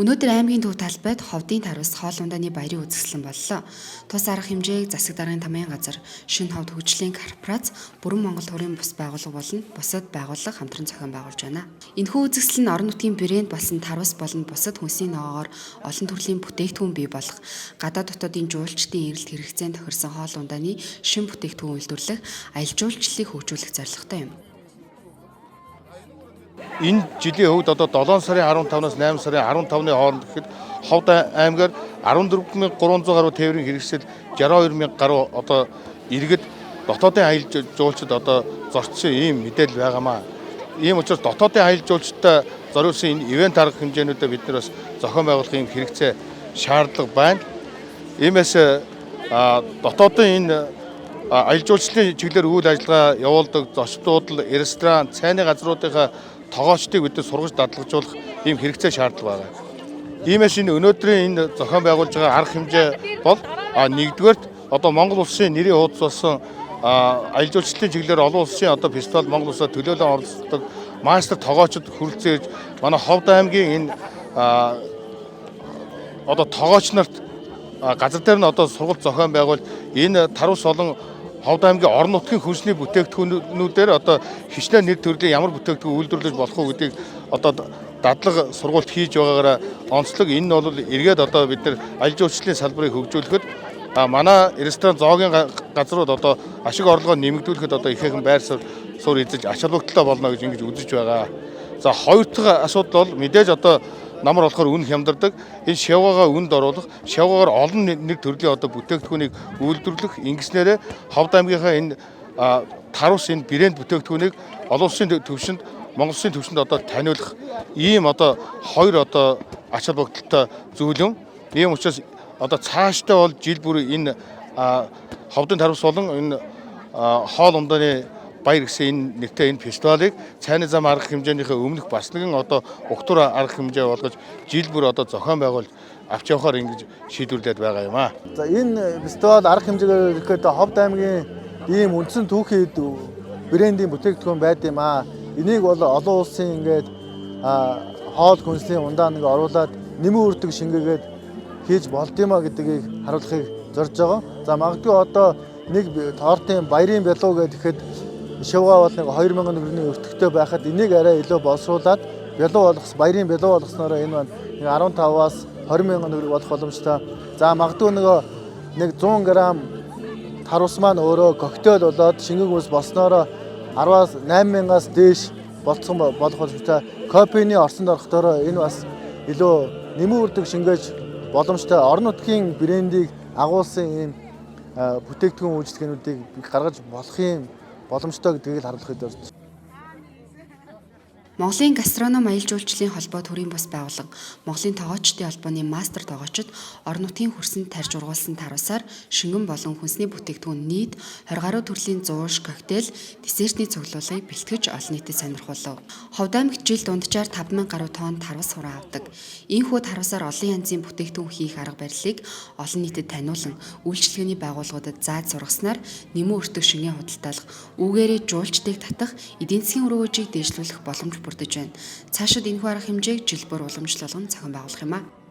Өнөөдөр аймгийн төв талбайд Ховдын Тарвас хоол ундааны баярын үзэсгэлэн боллоо. Тус арга хэмжээг засаг даргын тамийн газар, Шинэ Ховд хөгжлийн корпорац, Бүрэн Монгол төрийн бус байгууллага болон бусад байгууллага хамтран зохион байгуулж байна. Энэхүү үзэсгэлэн нь орон нутгийн брэнд болсон Тарвас болон бусад хүнсний ногоогоор олон төрлийн бүтээгдэхүүн бий болох, гадаад дотоодын жуулчдын эрэлт хэрэгцээнд тохирсон хоол ундааны шинэ бүтээгдэхүүн үйлдвэрлэх, аялал жуулчлалыг хөгжүүлэх зорилготой юм. Энэ жилийн хувьд одоо 7 сарын 15-наас 8 сарын 15-ны хооронд гэхэд Ховд аймгаар 14,300 гаруй тээврийн хэрэгсэл 62,000 гаруй одоо иргэд дотоодын аялал жуулчид одоо зорчсон ийм мэдээлэл байгаамаа. Ийм учраас дотоодын аялал жуулчдад зориулсан энэ ивент арга хэмжээнүүдэд бид нар бас зохион байгуулах ийм хэрэгцээ шаардлага байна. Иймээс дотоодын энэ аялал жуулчлалын чиглэлээр үйл ажиллагаа явуулдаг зочдууд, ресторан, цайны газруудынхаа тогоочдыг бид нар сургаж дадлагжуулах ийм хэрэгцээ шаардлага байгаа. Иймээс энэ өнөөдрийн энэ зохион байгуулж байгаа арга хэмжээ бол нэгдүгээрт одоо Монгол улсын нэрийн хуудас болсон аялал жуулчлалын чиглэлээр олон улсын одоо фестивал Монгол улсаа төлөөлөн оролцдог мастер тогоочд хүрэлцэн ирж манай Ховд аймгийн энэ одоо тогооч нарт газар дээр нь одоо сургалт зохион байгуулж энэ Тарвас болон Ховд аймгийн орон нутгийн хүнсний бүтээгдэхүүнүүдээр одоо хичнээн нэр төрлийн ямар бүтээгдэхүүн үйлдвэрлэж болох уу гэдгийг одоо дадлага сургалт хийж байгаагаараа онцлог энэ нь бол эргээд одоо бид нар аялал жуулчлалын салбарыг хөгжүүлэхэд манай ресторан зоогийн газрууд одоо ашиг орлогоо нэмэгдүүлэхэд одоо ихээхэн байр суурь эзэлж ач холбогдолтой болно гэж ингэж үзэж байгаа. За хоёр дахь асуудал бол мэдээж одоо намар болохоор үн хямдардаг. Энэ шавгаагаа үнд оруулах, шавгаагаар олон нэг төрлийн одоо бүтээгдэхүүнийг үйлдвэрлэх, ингэснээрээ Ховд аймгийнхаа энэ Тарвас энэ брэнд бүтээгдэхүүнийг олон улсын төвшөнд, Монгол улсын төвшөнд одоо таниулах ийм одоо хоёр одоо ач холбогдолтой зүйл юм. Ийм учраас одоо цаашдаа бол жил бүр энэ Ховдын Тарвас болон энэ хоол ундааны баяр гэсэн энэ нэртэй энэ фестивалыг цайны зам арга хэмжээнийхээ өмнөх бас нэгэн одоо угтвар арга хэмжээ болгож жил бүр одоо зохион байгуулж авч явахаар ингэж шийдвэрлээд байгаа юм аа. За энэ фестивал арга хэмжээгээр ирэхэд Ховд аймгийн ийм үндсэн түүхийн брендийн бүтээгдэхүүн байд юм аа. Энийг бол олон улсын ингээд хоол хүнсний ундаа нэг оруулаад нэмэн үрдэг шингээгээд хийж болд юм а гэдгийг харуулахыг зорж байгаа. За магадгүй одоо нэг тортын баярын бялуу гэхэд шавгаа бол нэг 2000 төгрөгийн өртөгтэй байхад энийг арай илүү боловсруулад бялуу болгос баярын бялуу болгоснороо энэ маань 15-аас 20 мянган төгрөг болох боломжтой. За магадгүй нөгөө нэг 100 г тарвас маань өөрөө коктейл болоод шингэн хүнс болсноороо 10-аас 8 мянгаас дээш болцсон болох боломжтой. Кофений орсонд орохдороо энэ бас илүү нэмэн үрдэг шингээж боломжтой. Орон нутгийн брендийг агуулсан ийм бүтээгдэхүүн үйлчилгээнүүдийг гаргаж болох юм боломжтой гэдгийг л харуулахыг зорж байна. Монголын гастроном аялал жуулчлалын холбоо төрийн бус байгууллага, Монголын тогоочдын холбооны мастер тогоочид орон нутгийн хөрсөнд тарьж ургуулсан тарвасаар шингэн болон хүнсний бүтээгдэхүүн нийт 20 гаруй төрлийн зууш, коктейл, десертний цуглуулгыг бэлтгэж олон нийтэд сонирхуулав. Ховд аймагт жил дунджаар 5000 гаруй тонн тарвас хуран авдаг. Иймхүү тарвасаар олон янзын бүтээгдэхүүн хийх арга барилыг олон нийтэд таниулан үйлчилгээний байгууллагуудад зааж сургаснаар нэмэн өртөг шингэн худалдаалах, үүгээрээ жуулчдыг татах, эдийн засгийн өргөөжийг дээшлүүлэх боломж бүрдэж байна. Цаашид энэхүү арга хэмжээг жил бүр уламжлал болгон зохион байгуулах юм а.